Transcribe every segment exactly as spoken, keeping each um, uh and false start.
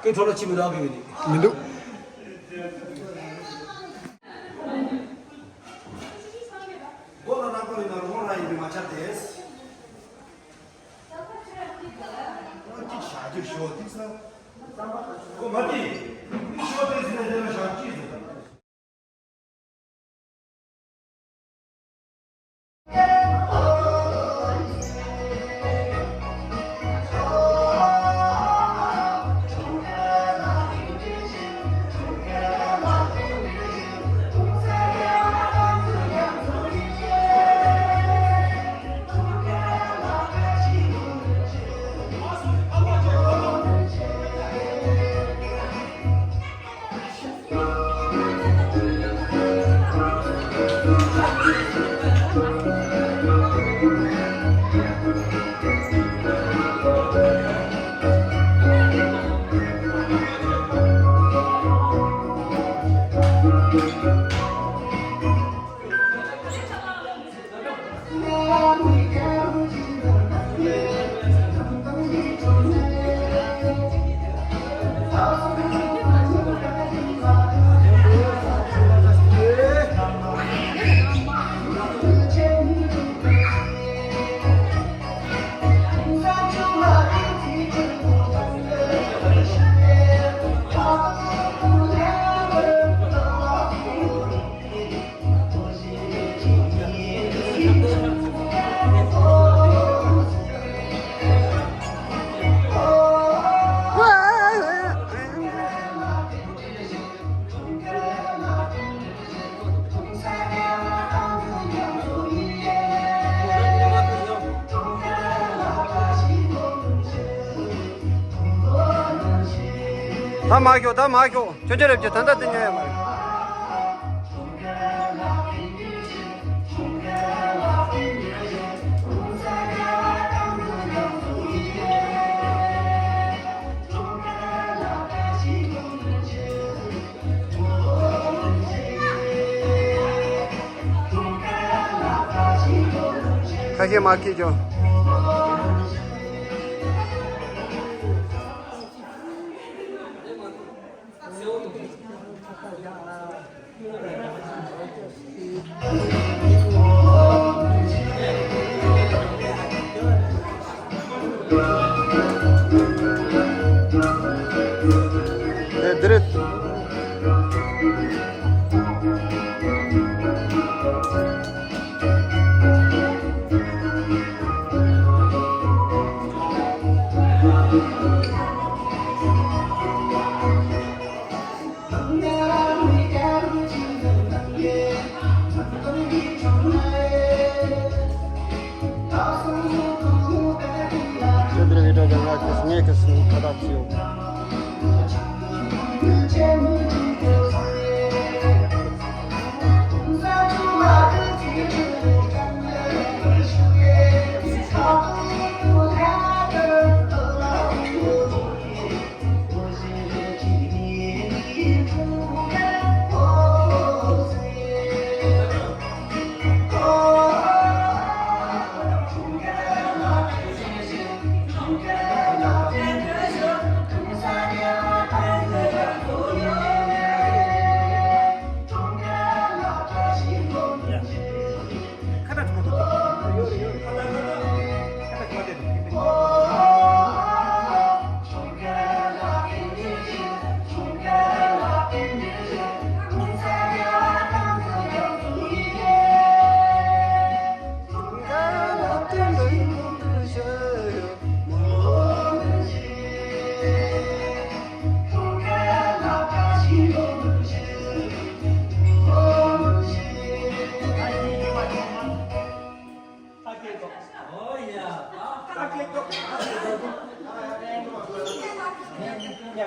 ཀི་འཕྲོ་ལ་ཅི་མི་འདུག་གི་ཡོད་ནི། མི་འདུག་མགོ་ལ་ནག་པོ་ཡིན་ན་རོང་ར་ཡིན་པའི་མ་ཆ་དེས། ཅིག་བྱ་རྒྱུ་ཞོ་ཏིག་ས། ཁོ་མ་ཏི། ཏིག་ཞོ་ཏིག་ཟིན་ནས་དེ་ལ་བཞག་ཅི་ཟེར། ད་མ་ཁྱོ་ད་མ་ཁྱོ་ཁྱོད་ཁྱོད་རེབ་ཀྱི་ད་ལྟ་དེ་ཉན་ཡ་མ་རེད། ཁ་ཤས་མ་ཁེལ་ཀྱང་། དེ་འདི་རེད།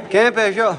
རྒན་པད་ཤོག་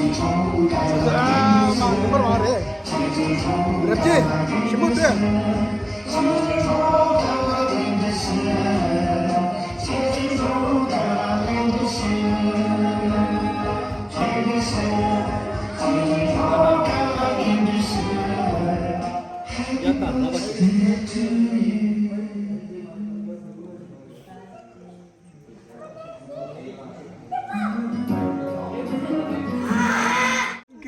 ཨ་མ་ངོ་མར་བ་རེད། རབ་ཀྱི་ཞིམ་པོ་འདི།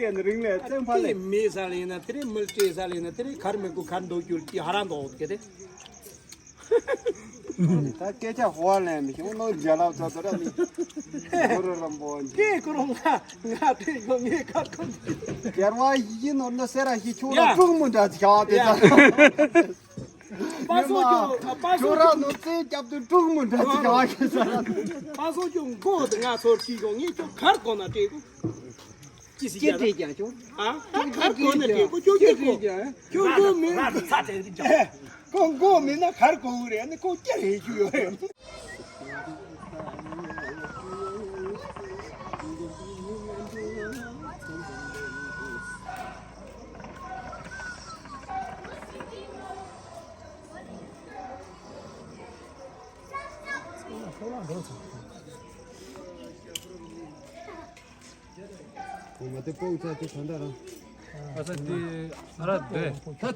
སྐད་ནི་རིང་ལས་བཙན་ཕ་ལས། སྐད་མེད་ས་ལས་ན་དེ་རིང་མི་སྤྲད་ས་ལས་ན་དེ་རིང་གར་མི་དགོས་གར་འདུག་རྒྱུ་ལ་ཧ་ར་འདུག་གི་རེད། ད་སྐད་ཆ་ཧོ་ལན་མི་ཤོང་ནོ་རྒྱ་ལབ་ཚ་དོ་ར་མི། གུ་རུ་རམ་པོ་འཇི། སྐད་གུ་རུ་ང་ང་དྲན་གོ་ངས་ཁ་ཁོ། རྒྱལ་བ་ཡིད་ཀྱི་ནོར་ན་སེ་ར་ཞིག་ཁྱོད་ཡ། ལ་དྲུག་མོ་འདྲ་ཅིག་ཡ་དེ་ད། པ་སོ་ཁྱོད་པ་སོ་ཁྱོད་ར་ཁྱོད་ནོར་རྩེ་རྒྱབ་ཏུ་དྲུག་མོ་འདྲ་ཅིག་ཡ་གི་ས་ར། པ་སོ་ཁྱོད་མགོ་དེ་ང་ཚོར་ཅིག་གོ་ངས་ཁྱོད་གར་གོ་ན་སྤྲད་གོ། ཅི་ཟེར་ཅི་ཀྱང་སྤྲད་ཀྱང་ཆོག་ཨ་ད་གར་གོ་ན་སྤྲད་གོ་ཁྱོད་ཅི་ཀྱི་གོ་སྤྲད་ཀྱང་ཁྱོད་མགོ་མེད། ང་ང་ཚ་དྲན་གྱི་ཀྱང་ཁོ་མགོ་མེད་ན་གར་གོ་གི་རེད། ཨ་ནི་ཁོ་སྐྱེ་རེད་རྒྱུ་ཡོད་རེད། ཁོ་མ་དེ་ཀོང་ཚ་དེ་གང་འདྲ་རང་། ཨ་ས་དེ་ཨ་ར་དེ། ཞོགས་ཇ་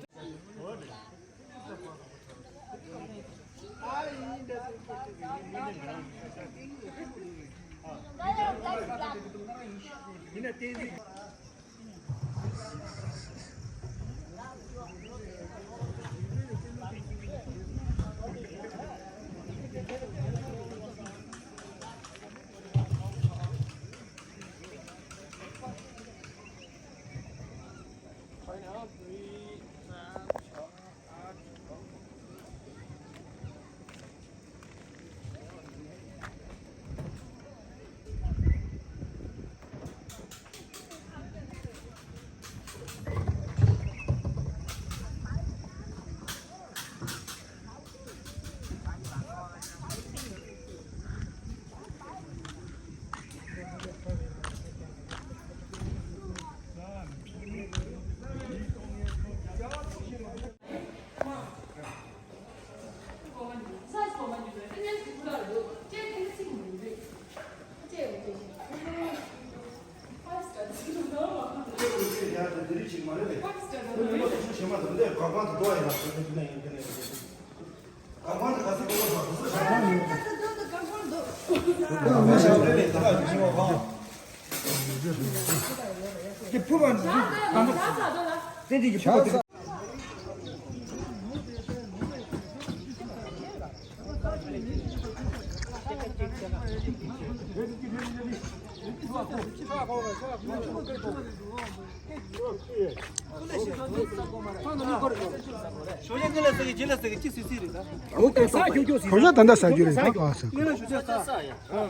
ད་ལྟ་ཟ་རྒྱུ་རེད་ད། ཨ་ས། གཉིས་ལ་ཞོགས་ཇ་ཟ།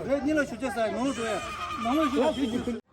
རེད། གཉིས་ལ་ཞོགས་ཇ་ཟ། ནང་ལ་འགྲོ་ཡ། ནང་ལ་ཞོགས་ཇ།